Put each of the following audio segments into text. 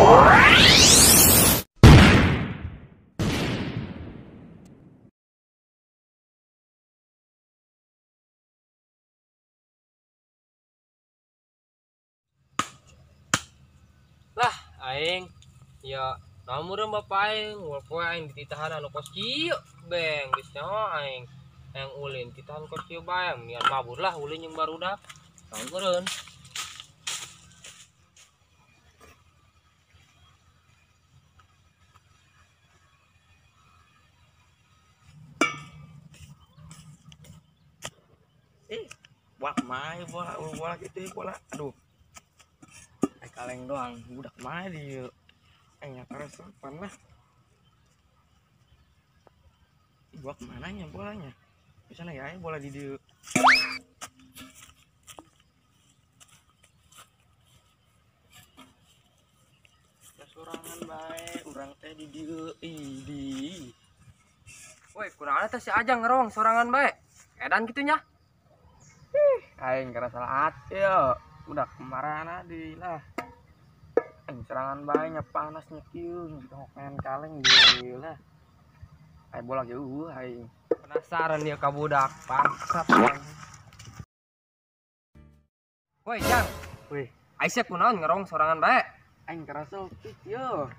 Lah aing ya namun bapak aing poe aing dititahan anu kos kieu beng geus nyaho aing yang ulin titahan kos kieu bae mendingan mabur lah ulin jeung barudak naon meureun. Buat main bola bola gitu bola aduh kaleng doang budak mah di nyata resepan lah. Buat mananya bolanya bisa nih ya bola di dieu ya sorangan bae urang teh di dieu di woi kurang teh si Ajang ngerong sorangan bae edan kitu nya. Ih aing karasa ati yo udah kemarahan di lah. Serangan banyak panasnya kieu main kaleng gila. Ai bola ge eueuh aing. Penasaran dia ka budak bangsat. Woi, Jang. Woi, Aisyah kunaon ngerong sorangan bae? Aing kerasel kieu.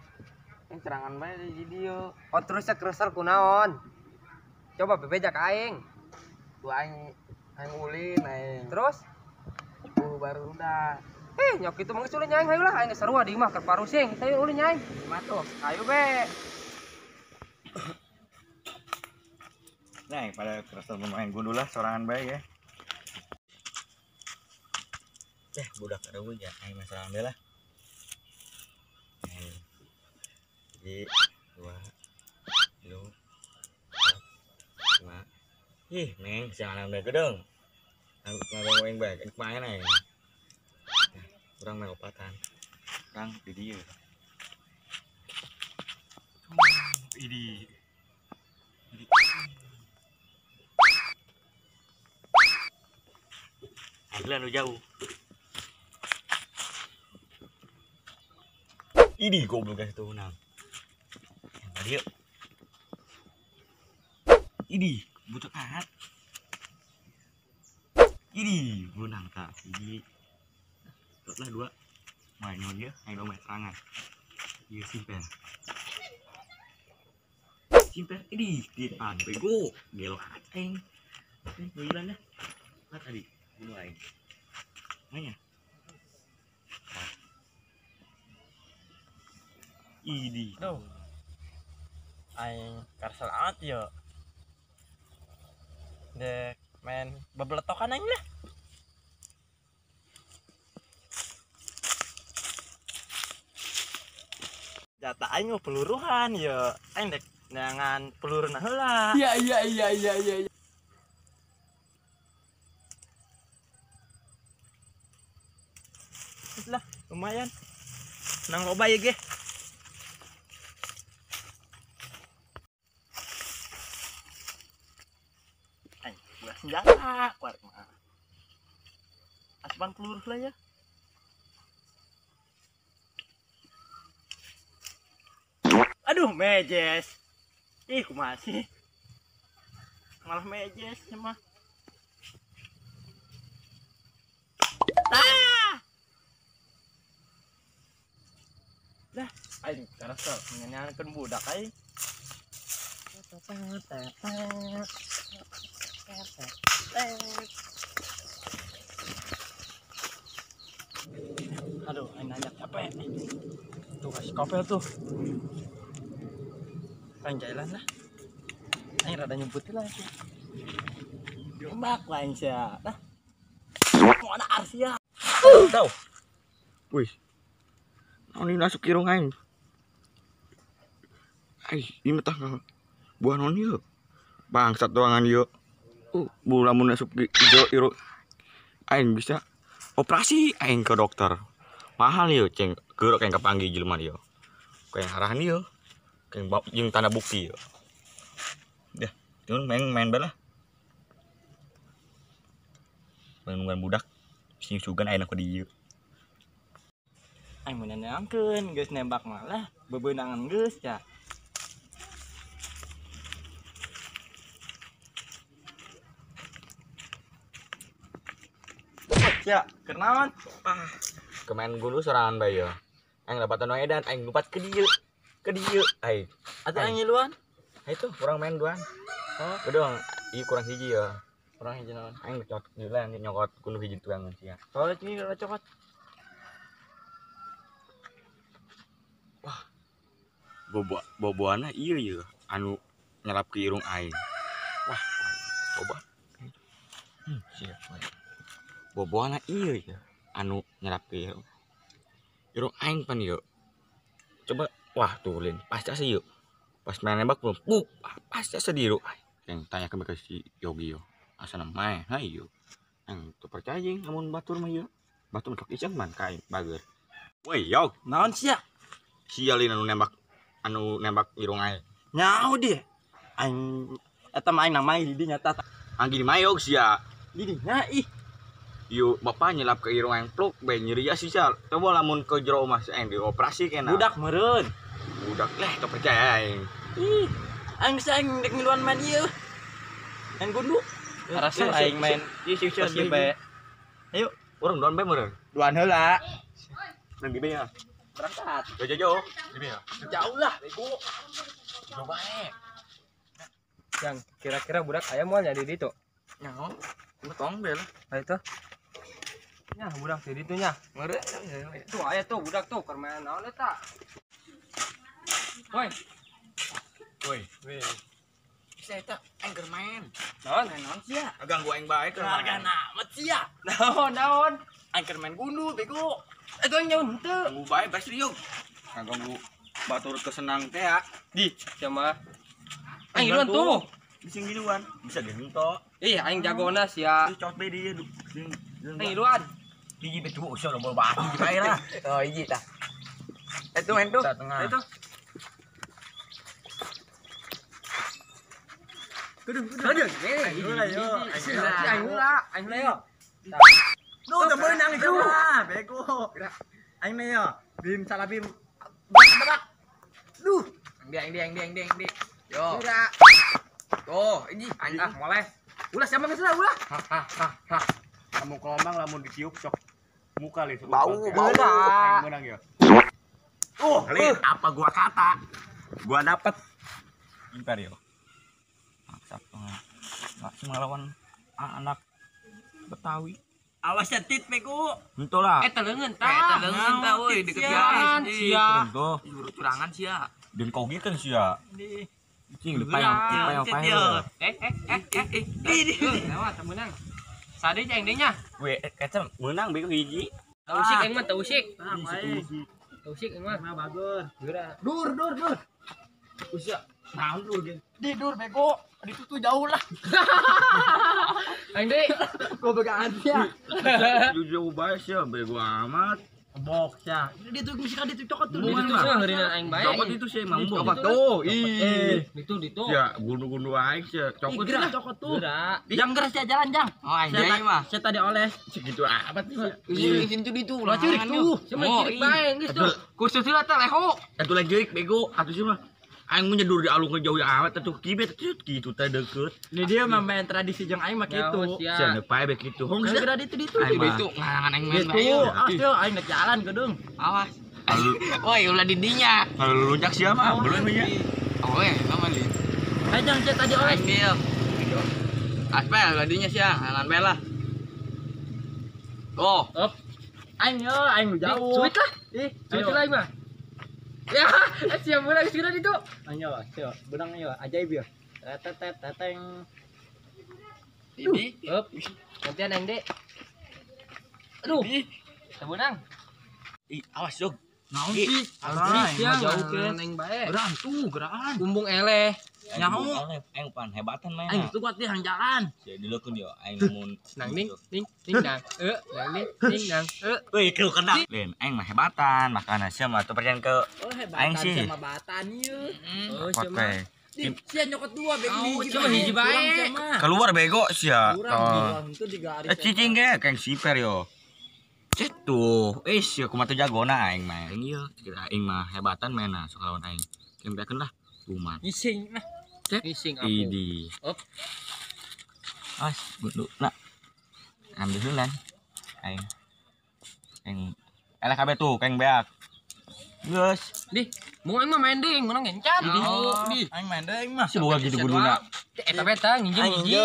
Aing serangan bae di dieu. Oh, terus keresel kunaon? Coba bebeja ka aing. Tuh aing aing ulin aing. Terus baru udah. Nyok itu mah geus ulin aing hayu lah aing geus sarua di imah keur parusing. Hayu ulin aing. Matuh. Hayu be. Nah, pada kerasa bermain gundul lah sorangan bae ya. Budak ada ya aing mah sorangan bae lah. 1, 2, 3, 4, 5. Ih, meng sorangan bae gedeung. Ngaganggu aing bae, main aing. Kurang main opatan. Kurang di dieu. Idi. Idi. Aing nu jauh. Idi goblok guys tuh menang. Yang tadi yuk. Idi, butuh ahat. Idi, menang tak. Idi. Lah dua. Main dia, aing main serangan. Ieu simper. Simper idi, di depan bego, gelo aing. Gila dah. Lah tadi bunuh aing. Nanya. Idi. Duh. Aing karsel amat yo. Dek main bebeletokan aing lah. Jata aing mau peluruhan yo. Aing dek neangan peluru nah heula. Iya. Lah, lumayan. Nang loba ye ge. Aing buat senjata kuat mah. Asupan peluru lah ya. Aduh, mejes. Ih, kumaha sih? Malah mejes mah. Ah! Lah, aing karasa nyanyiankeun budak aing. Aduh, aing nanya capek. Tuh kasih kopel tuh. Aing jalan lah. Aing rada nyemputin lah. Jombak lah aing sia. Nah. Mau ada Arsia. Tahu. Wih. Naon ini masuk irung aing. Ai, ini mah tah buah naon ieu? Bangsat doangan ieu. Bu lamun asup ieu irung aing bisa operasi aing ke dokter. Mahal ieu ceng geurok aing kapanggih jelema ieu. Kayak arahan ieu. Kayak jeung tanda bukti ieu. Dah, turun main bae lah. Main budak sing sugan aing ku dieu. Aing mun neangkeun geus nembak malah bebeunangan geus ya. Ya, kenaon? Ah, kemain gundu sorangan bae yo. Aing dapatan nu edan, aing lupat ke dieu. Ke dieu aing. Atuh aing ngiluan. Itu kurang main duan. Oh, udah ieu kurang hiji ya. Kurang hiji naon? Aing nyokot gila nyokot gundu hiji tuangan sia. Soalnya ini udah cokot. Wah. Boboana ieu ieu anu nyelap ke irung aing. Wah, boba. Sia. Boboana ieu ieu anu nyelap ke irung. Irung aing pan ieu. Coba wah tuh lin, pasti asa ieu. Pas main nembak belum, buk, pasti asa di irung aing. Yang tanya ke si Yogi yo. Asana mae, hayu. Ang teu percaya jeung lamun batur mah ieu. Batur mah iseng man ka aing bager. Woi, Yog, naon sia? Sia lin anu nembak irung aing. Nyaho dia. Aing eta mah aing nang mai di dinya tah. Anggi di mayog sia. Di dinya ih. Ieu bapak nyelap ke irung aing pluk bae nyeri ya sia. Coba lamun ke jero omah si aing dioperasi kena. Budak meureun. Budak leh teu percaya aing. Ih, aing geus aing dek ngiluan main ieu. Main gundu. Rasa aing main ieu bae. Ayo, urang duan bae meureun. Duan heula. Nang di bae ya. Berangkat. Jauh-jauh. Di bae ya. Jauh lah, bego. Jauh bae. Yang kira-kira budak aya moal nya di ditu? Nyaho. Betong bae lah. Nah itu. Nya budak di ditu nya. Meureun. Tuh aya tuh budak tuh keur main naon eta. Woi. Woi. Woi. Bisa eta aing keur main. Naon? Naon sia? Ganggu aing bae keur. Hargana amat sia. Naon naon? Aing keur main gundu bego. Eta aing nyaun henteu. Ganggu bae bas riuk. Ganggu batur kesenang teh ya. Di sia mah. Aing ngiluan tuh. Bisa ngiluan, bisa ge henteu. Ih, aing jagona sia. Cot bae dieu. Aing ngiluan. Hiji bae tuh sia loba batu hiji bae lah. Oh, hiji tah. Eta main tuh. Itu. Kudu kudu. Aing heula yo. Aing heula, aing heula yo. Duh, teu meunang itu. Bego. Aing mah yo, bim salah bim. Bak. Duh. Aing dia, aing dia, aing dia, aing dia. Yo. Tuh, ini aing ah moles. Ulah siapa geus lah, ulah. Ha ha ha ha. Lamun kelomang lamun ditiup sok muka li. Bau, bau. Aing meunang yo. Lin, apa gua kata? Gua dapet Imperio. Maksat nggak melawan anak Betawi. Awas ya tit bego. Henteu lah. Eta leungeun tah. Eta leungeun tah euy deket garis. Sia. Henteu. Curangan sia. Dan kau kan sia. Di. Cing dipayang, dipayang payang. Eh. Lewat menang. Sade aing deui nya. We, eta meunang bego hiji. Tausik aing mah tausik. Tausik aing mah. Mah bagus. Geura. Dur dur dur. Usia. Naon dur ge. Di dur bego. Di tuh jauh lah. Aing deui. Gobegaan sia. Jauh bae sia bego amat. Bok sia. Di tuh mesti ka ditu cokot tuh. Itu sih ngeureunaan aing bae. Cokot itu sih emang bong. Cokot tuh. Ih. Itu ditu. Sia gundu-gundu aing sia. Cokot gerak cokot tuh. Gerak. Jang gerak sia jalan jang. Oh aing deui mah. Sia tadi oles. Segitu amat sih. Ih, sini tuh ditu. Lah cirik tuh. Sia mah cirik bae geus tuh. Khusus heula teh leho. Atuh lagi jurik bego atuh sih mah. Aing mun nyedur di alung jauh amat atuh kibet kitu teh deukeut. Ini dia mah main tradisi jeung aing mah kitu. Sia neuk pae be kitu. Hong Geura ditu ditu. Ditu ngalangan aing main bae. Awas tuh aing nek jalan gedung. Awas. Woi, ulah di dinya. Kalau lunjak sia mah belum nya. Oh, eh, nama li. Ayo jang sia tadi oles. Aing dia. Aspel ulah dinya sia, ngalangan bae lah. Oh, up. Aing yo, aing jauh. Suit lah. Ih, suit lah aing mah. Ya, siap mulai segera itu. Ayo, siap. Benang yo, ajaib yo. Tetet teteng. Ini, up. Gantian aing dek. Aduh. Teu benang. Ih, awas jog. Naon sih? Aing jauh ke aing bae. Geran tuh, geran. Kumbung eleh. Nyaho. Aing pan hebatan main. Aing tuh kuat di hang jalan. Sia dileukeun yo aing mun nang ning ning ning nang. Nang ning ning nang. Woi, keu kena. Lin, aing mah hebatan, makana sia mah teu percaya ke Oh, hebatan aing sih. Sama batan ieu. Oh, sia mah. Sia nyokot dua bego. Cuma hiji bae. Keluar bego sia. Kurang itu di garis. Cicing ge keng siper yo. Cet tuh, ya kumaha jagona aing mah. Aing ieu, aing mah hebatan mainna sok lawan aing. Kempekeun lah, kumat. Ngising lah. Ngising aku. Idi. Op. As, gundu na. Ambil heula. Aing. Aing eleh kabeh tuh, keng beak. Geus. Di, mau aing mah main deui, menang encan. Di. Aing main deui aing mah. Si boga gitu guduna. Eta beta nginjem hiji.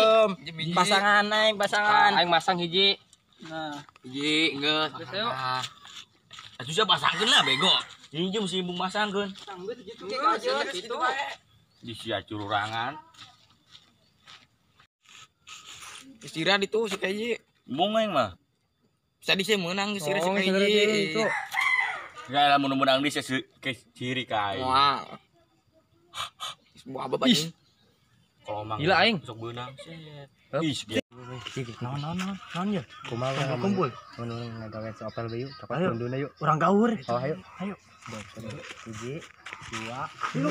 Pasangan aing, pasangan. Aing masang hiji. Nah, hiji geus. Geus ayo. Atuh sia pasangkeun lah bego. Hiji mesti imbung masangkeun. Sanggeus gitu ge gitu. Di sia cururangan. Istirahat itu si Keji. Embung aing mah. Tadi saya menang istirahat si Keji. Enggak lah mun menang di sia ke ciri ka aing. Wah. Sebuah apa anjing? Kalau mang gila aing sok beunang. Ih, naon naon naon naon ya? Kumaha kumpul. Mun urang ngagawe si Opel we yuk, coklat gunduna yuk. Urang gaur. Oh, ayo. Ayo. 1, 2, 3.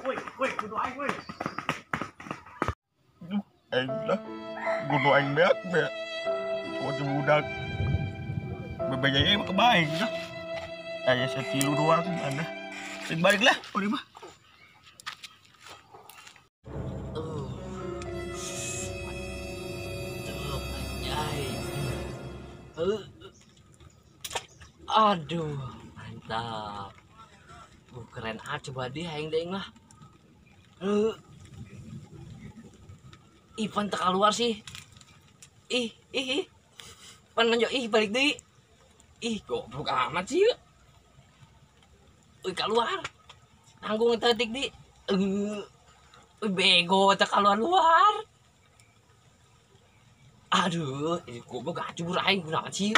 Woi, woi, kudu aing woi. Duh, aing lah. Kudu aing beak beak. Wajah budak. Bebejanya mah kebaing lah. Aya satilu doang ada. Sing balik lah, udah mah. Aduh, mantap. Keren ah, coba deh aing deing lah. Ih, pan teu keluar sih. Ih, ih, ih. Pan lanjut ih balik deui. Ih, goblok amat sih. Euy, keluar. Tanggung teutik di. Euy, bego teu keluar-luar. Aduh, ini goblok gacur aing kunaon sih.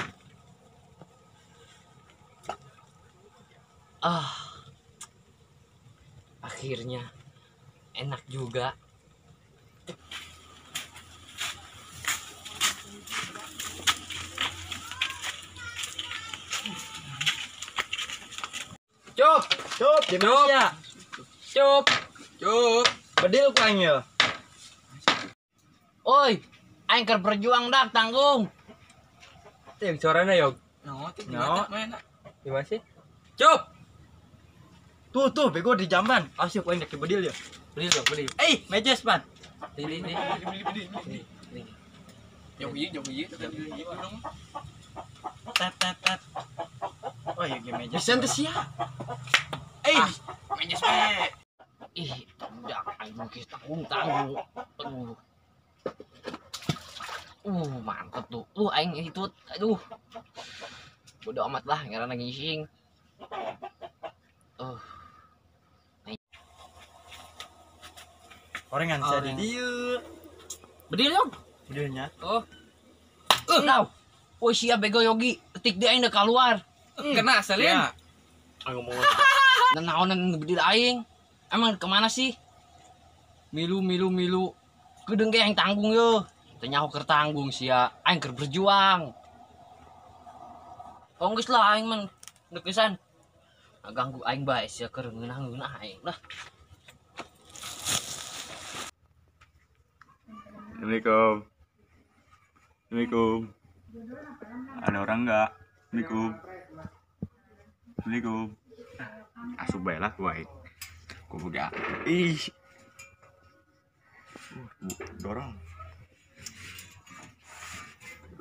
Ah, akhirnya enak juga. Cup, cup, cup, cup, cup, bedil ku aing ya. Oi, aing keur berjuang dak tanggung. Yang suaranya yog. No, no. Gimana sih? Cup. Tuh tuh bego di jamban. Asyik aing dek bedil ya. Bedil dong, bedil. Eh, mejes pan. Ini ini. Ini. Jauh ieu, jauh ieu. Tet tet tet. Oh iya ge mejes. Bisa teu sia. Eh, mejes we. Ih, udah aing geus tanggung tanggung. Aduh. Mantep tuh. Aing itu aduh. Bodoh amat lah ngaranna ngising. Orengan saya di dieu. Bedil yog. Bedilnya. Oh. Now. Woi sia bego Yogi, ketik dia aing keluar. Kena salin. Ya. Aing ngomong. Naonan bedil aing. Emang kemana sih? Milu milu milu. Kedeung ge aing tanggung yo. Teu nyaho keur tanggung sia. Aing keur berjuang. Oh geus lah aing mah deuk pisan. Ganggu aing bae sia keur ngeunah-ngeunah aing lah. Assalamualaikum. Assalamualaikum. Ada orang enggak? Assalamualaikum. Assalamualaikum. Asup bae lah ku aing. Ku budak. Ih. Dorong.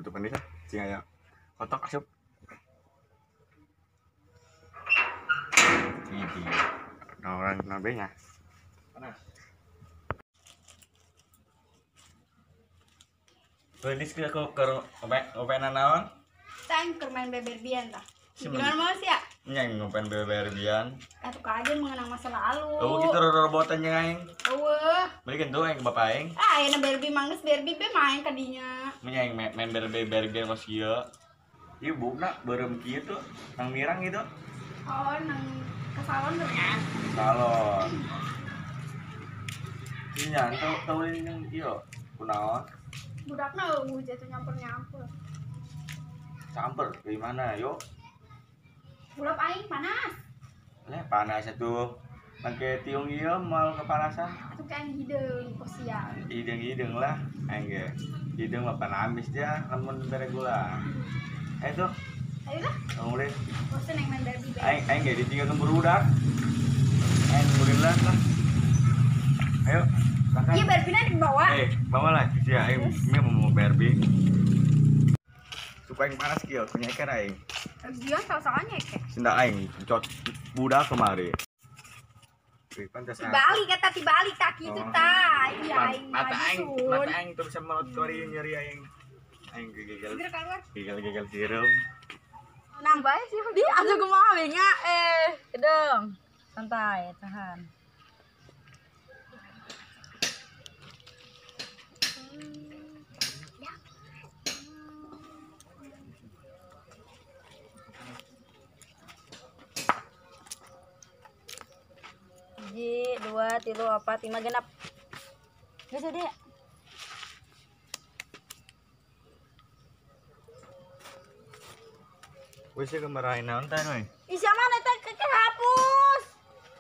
Tutupan deui lah, cing aya kotok asup. Ini orang nabenya. Panas. Belis ke aku ke ngopenan naon? Tang keur main beberbian tah. Gimana mau sih ya? Nya ngopen beberbian. Atuh ka aja mengenang masa lalu. Oh gitu robotan jeung aing. Eueuh. Beli tuh aing ke bapak aing. Ah, ayeuna Barbie mangges Barbie be main ka dinya. Nya aing main Barbie kos kieu. Ieu buukna beureum kieu tuh, nang mirang gitu. Oh, nang ke salon berenang. Salon. Nya tau ini yang ieu kunaon? Budakna eueuh jatuh nyampur-nyampur. Campur dari mana yo? Bulap aing panas. Leh panas atuh. Mangke tiung ieu moal kepanasan. Atuh kan hideung kos sia. Hideung-hideung lah aing ge. Hidung mah pan amis dia lamun bere gula. Ayo tuh. Ayo lah. Ulin. Bosen yang main Barbie. Aing aing ge ditinggalkeun burudak. Aing ulin lah. Ayo. Iya Barbie-na dibawa. Bawa lah sia aing mau Barbie. Supaya aing panas kieu kunyeker aing. Dia salah-salah nyekek. Senda aing cot budak kemari. Dibalik kata dibalik tak gitu ta. Iya aing. Mata aing tuh bisa melot kori nyeri aing. Aing gagal. Gagal sirum. Nang bae sih. Di atuh kumaha we nya kedeng. Santai, tahan. Hiji, 2, 3, 4, 5 genap. Geus deh. Wis kemarahin naon teh we? Ih sia mana teh kehapus.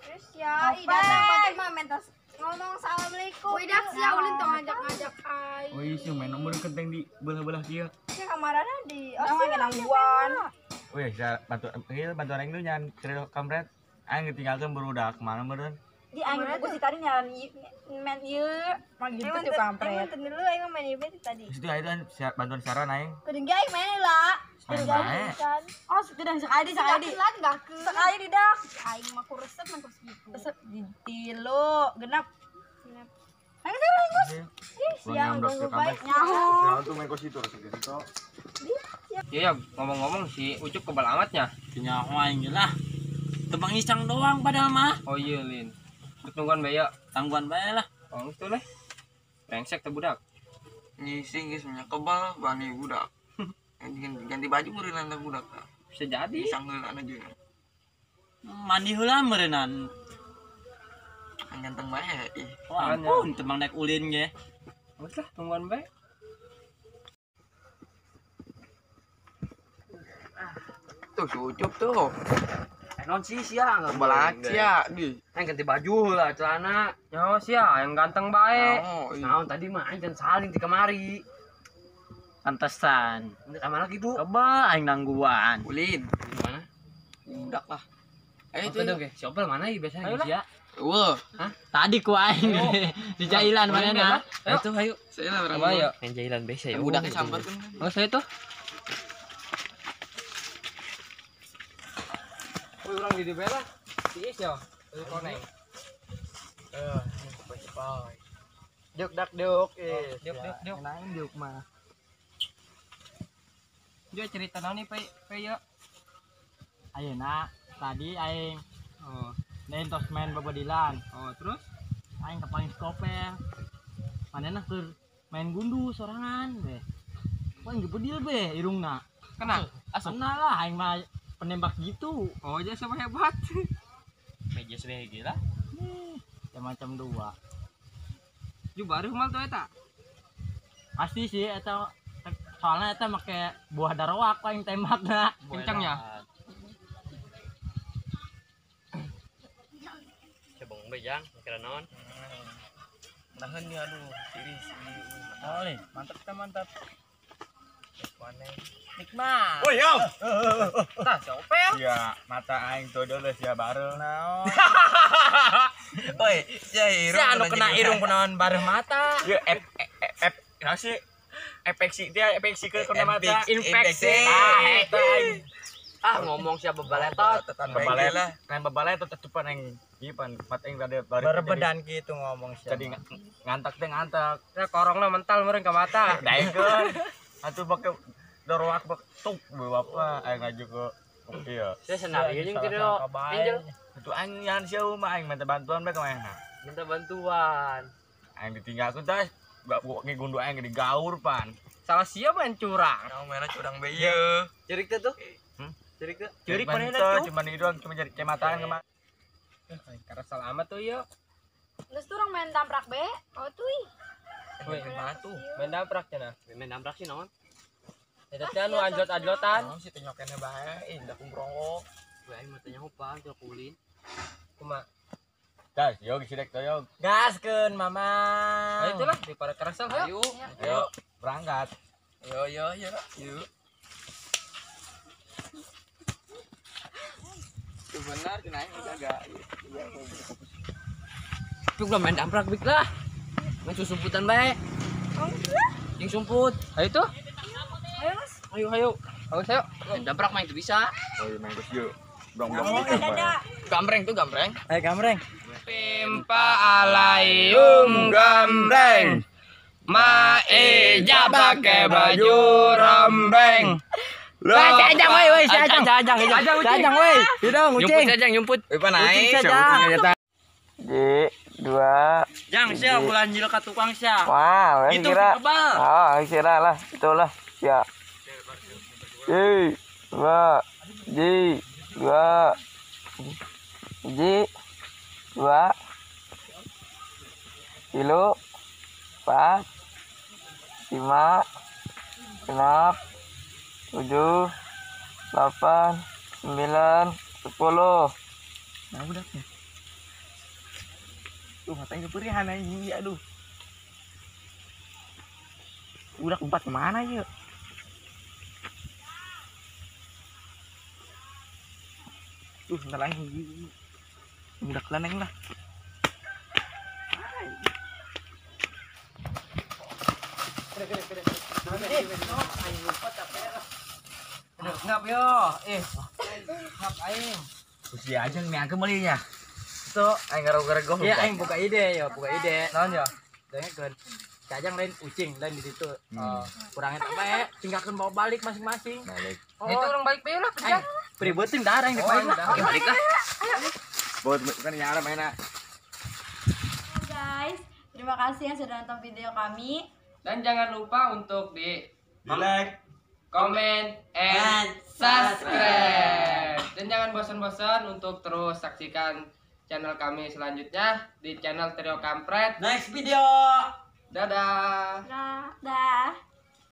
Terus ya, ih datang batur mah mentas ngomong assalamualaikum. Udah sia ulin tong ngajak-ngajak aing. Oh iya sih main nomor kenteng di belah-belah kieu. Sia kamarana di. Oh sia nangguan. Wih, sia bantu ieu bantu aing lu nyan cerita kampret. Aing ditinggalkeun barudak kemana meureun? Di aing buku si tadi nyaran main ieu mah gitu tuh kampret. Aing dulu aing main ieu tadi. Situ aing kan bantuan saran aing. Kudu ge aing main lah. Oh, sudah sekali sekali. Sekali tidak. Aing mah ku resep mah kos gitu. Resep tilu genap. Genap. Aing teh Gus. Ih, siang ganggu bae. Nyaho. Tuh main kos itu resep gitu. Iya, ngomong-ngomong si Ucup kebal amatnya. Nyaho aing lah. Tebang isang doang padahal mah. Oh iya, Lin. Tungguan bae ya. Tangguan bae lah. Oh, itu leh. Brengsek teh budak. Ngising geus nya kebal bani budak. Ganti baju meureun budak. Bisa jadi. Isang heula aja. Mandi heula meureunnan. Ganteng bae ih. Oh, ampun tebang naik ulin ge. Geus lah tungguan bae. Tuh si Ucup tuh. Non sih sia kebal sia di. Aing ganti baju lah celana. Nyaho sia yang ganteng bae. Naon tadi mah aing kan saling di kemari. Pantesan. Ka mana kitu? Kebal aing nangguan. Ulin. Mana? Budak lah. Ayo tuh. Oke, si Opel mana ieu biasanya sia? Eueuh. Hah? Tadi ku aing di jailan mana? Ayo tuh ayo. Saya lah urang. Ayo. Main jailan biasa ya. Budaknya sambarkeun. Oh, saya tuh. Woi, urang di DB lah. Si Is ya, dari koneng. Cepat. Diuk dak diuk. Diuk diuk diuk. Nain diuk mah. Dia cerita naon nih, Pe ya. Ayeuna tadi aing oh, lain tos main babadilan. Oh, terus aing kepaling skopel. Manehna keur main gundu sorangan be. Wah, aing gebedil be irungna. Kena. Kena lah aing mah penembak gitu. Oh, aja sama hebat. Meja SBG lah. Ya macam dua. Ju baru mal tuh eta. Pasti sih eta soalnya eta make buah daroak paling tembakna. Kencangnya. Cebong bejang kira naon. Nahan ya aduh, tiris. Oh, mantap kita mantap. Nikmat. Oh yo. Tah sopel. Iya, mata aing todo geus sia bareng naon. Oi, sia irung. Sia anu kena irung kunaon bareng mata. Ieu F F naon sih? Efeksi dia efeksi ke kena mata. Infeksi. Ah, eta aing. Ah, ngomong sia bebaletot. Bebalet lah. Kan bebaletot tetupan aing ieu pan mata aing rada Berbedan gitu ngomong sia. Jadi ngantak teh ngantak. Ya korongna mental meureun ka mata. Daekeun. Atuh bake doroak bak tuk bapak aing ngaju ke iya. Saya senario jeung teu Angel. Atuh aing nyahan sia mah aing minta bantuan bae ka manehna. Minta bantuan. Aing ditinggalkeun teh ngegundu aing digaur pan. Salah sia main curang. Naon mainna curang bae ieu. Cerik teh tuh. Cerik teh. Cerik manehna tuh cuman itu doang cuma cari cemataan kemana. Karena salah amat tuh ieu. Geus tuh urang main tamprak be. Oh tuh ih. Main tuh. Main tamprak cenah. Main tamprak sih naon? Eta teh anu anjlot-anjlotan. Naon sih teh nyokene bae, ih da kumrongok. Gue aing mah teh nyaho pan teu kulin. Kumaha? Gas, yo geus rek toyog. Gaskeun, Mama. Ayo itulah daripada kerasal. Ayo. Ayo. Berangkat. Yo yo yo yo. Itu benar cenah aing jaga. Tapi gua main damprak bik lah. Main susumputan bae. Jeung sumput. Ayo tuh. Ayo, Mas. Ayo ayo. Ayo ayo. Main damprak main itu bisa. Oh iya main terus yuk. Blong-blong dikit bae. Gambreng tuh gambreng. Ayo gambreng. Pimpa alayum gambreng. Maeja pakai baju rombeng. Lah, si Ajang woi, woi, si Ajang. Si Ajang woi. Hidung ucing. Nyumput Ajang, nyumput. Woi pan aing. Ucing J 2 Jang sia ulah nyil ka tukang sia. Wah, Itu kira. kebal. Ah, kira lah, itulah. Ya. J 2 J 2 J 2 3 4 5 6 7 8 9 10. Nah, udah. Tuh matanya keperihan anjing, aduh. Udah empat kemana yuk? Tuh, bentar lagi. Udah kelaneng lah. Ngap yo. Ngap aing. Si Ajeng nih aku belinya. Itu Aing garog-garog. Iya, aing buka ide ya, buka ide. Naon ya? Dengekeun. Si Ajeng lain ucing, lain di situ. Kurangnya apa ya? Tinggalkan bawa balik masing-masing. Balik. Oh, Itu orang balik bae lah kerja. aing pribetin dah aing dipain lah. Oke, balik lah. Buat kan nyara mainna. Guys, terima kasih yang sudah nonton video kami. Dan jangan lupa untuk di Di like, comment, and subscribe. Dan jangan bosan-bosan untuk terus saksikan channel kami selanjutnya di channel Trio Kampret. Next video. Dadah. Dah.